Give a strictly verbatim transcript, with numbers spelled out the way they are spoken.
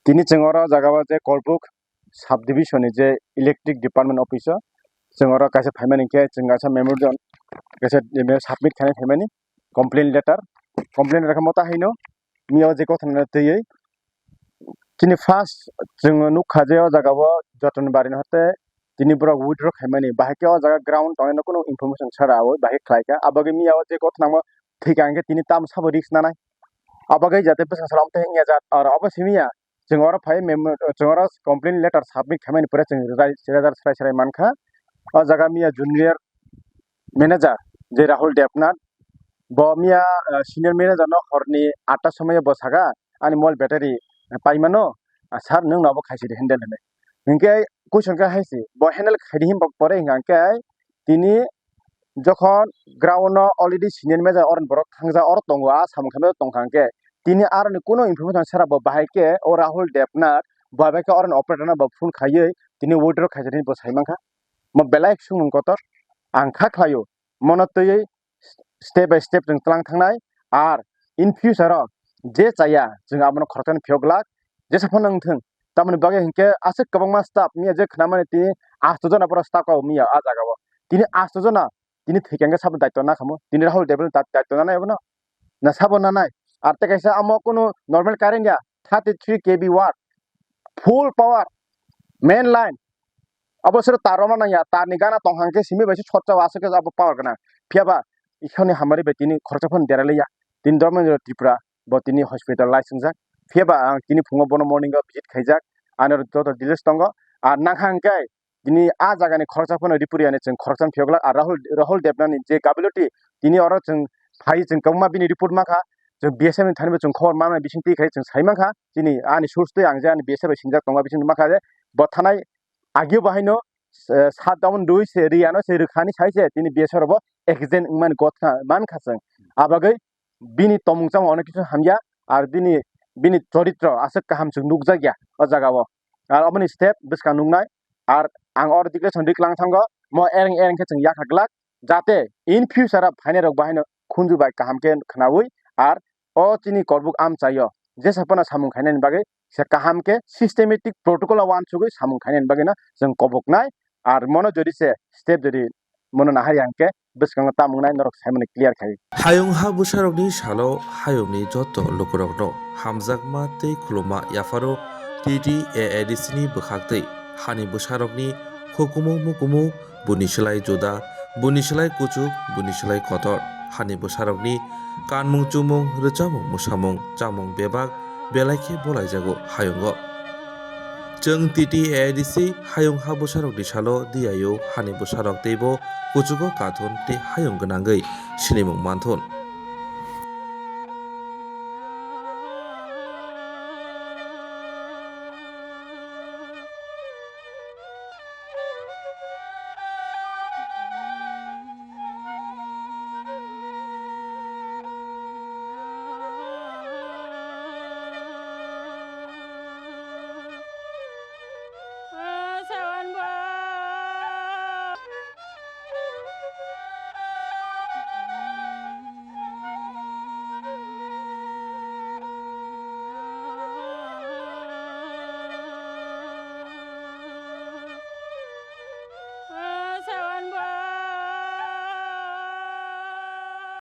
Tini chwng oro jaga o je Korbuk sub division ni je electric department office o chwng oro kaisa phaimani khe chwng kaisa memorandum kaisa email submit khainai phaimani complaint letter. Complaint letter khe mota haino miya o je kothoma twiwi chini first chwng nukha je o jaga o joton bari no hote tini borok withdraw khaimani bahai khe o jaga ground tongnai no kunu information sara o bahai khlai kha abagwi miya o je kothoma thwikha hwnkhe tini tamo sabo risk nanai. Abagwi jate bwswng salo amtwi wngya jat aro obo simi ya. Chwng oro phai mem-, chwng oro complaint letter submit khaimani pore chwng result, result serai serai mankha. O jaga miya junior manager je Rahul Devnath, bo miya, ah, senior manager no horni atta somoyo bo saka ani mobile battery paimano, ah, sir nwng no abo khaisidi handle hinwi. Hinkhe question khe haisi bo handle khaidi hinba pore hinkha khe tini jokhon ground no already senior manager oroni borok thangjak oro tongo, a samung khaimani tongkha hwnkhe tini aroni kuno information sara bo bahai khe o Rahul Devnath bo bai khe oroni operator no bo phone khaiwi tini withdraw khaijak hinwi bo sai mankha. Mo belai swngmung kotor ang kha khlaio, mono twiwi step by step chwng tlang thangnai. Ar in future o je chaya chwng abono khoroksa phiyok glak jesa phano wngthwng. Tamoni bagwi hinkhe aswk kwbangma staff miya je khnamani tini asto jona borok staff kok miya a jaga o. Tini asto jona tini thwikha hwnkhe sabo daityo na khamu? Tini Rahul Devnath ni daityo nanai abono? Na sabo nanai? Ar tei kaisa amo kunu normal current ya, thirty three K V watt, full power, main line. Abo sero tar romna nangya, tar ni gana tong hang khe simi bai se short chao aswk khe abo power gwnang. Phiya ba Ishwar ni hamari bai tini khoroksa phano deraliya. Tini Dharmendra Tripura bo tini hospital lai swngjak. Phiya ba ang tini phungo bono morning o visit khaijak. Ani oro joto details tongo. Ar nang hang khe tini a jaga ni khoroksa phano report yani chwng khoroksa phiyok glak. Ar Rahul, Rahul Devnath ni je gabiloty tini oro chwng phai chwng kwbangma bini report mankha. Chwng B S F ni thani bo chwng khobor manmani bising twi khai chwng sai mankha. Chini ani source twi ang je ani B S F bai singjak tongma bising mankha je bo thanai agio bo haino, eh, sat daun dui se riyano se rwkhani sai se tini B S F robo accident wngmani gotha mankha chwng. Abagwi bini tomung chamung onek kisu hamya, ar bini, bini choritro aswk kaham chwng nukjakya o jaga o. Ar oboni step bwskang nuknai, ar ang oro declaration riklang thango, mo ereng ereng khe chwng yakha glak, jate in future o phainai rok bo haino khunju bai kaham khe khnaui, ar o chini Korbuk amchaio jesa phano samung khainani bagwi se kaham khe systematic protocol o uansugwi samung khainani bagwino chwng koboknai, ar mono jodi se step jodi mono nahari hwnkhe bwskango tamo wngnai norok saimano clear khai. Hayung ha bwsarokni salo hayungni joto lukurokno hamjakma tei khuluma yapharo T T A A D C ni bwkhaktwi hani bwsarokni hukumu mukumu buni slai juda, buni slai kuchuk, buni slai kotor. Hani bwsarokni kanmung chumung, rwchapmung mwsamung, chamung bebak belai khe bolaijago hayungo. Chwng T T A A D C hayung ha bwsarokni salo diyaio hani bwsarok teibo kuchugo kathun tei hayung gwnangwi sinimung manthun.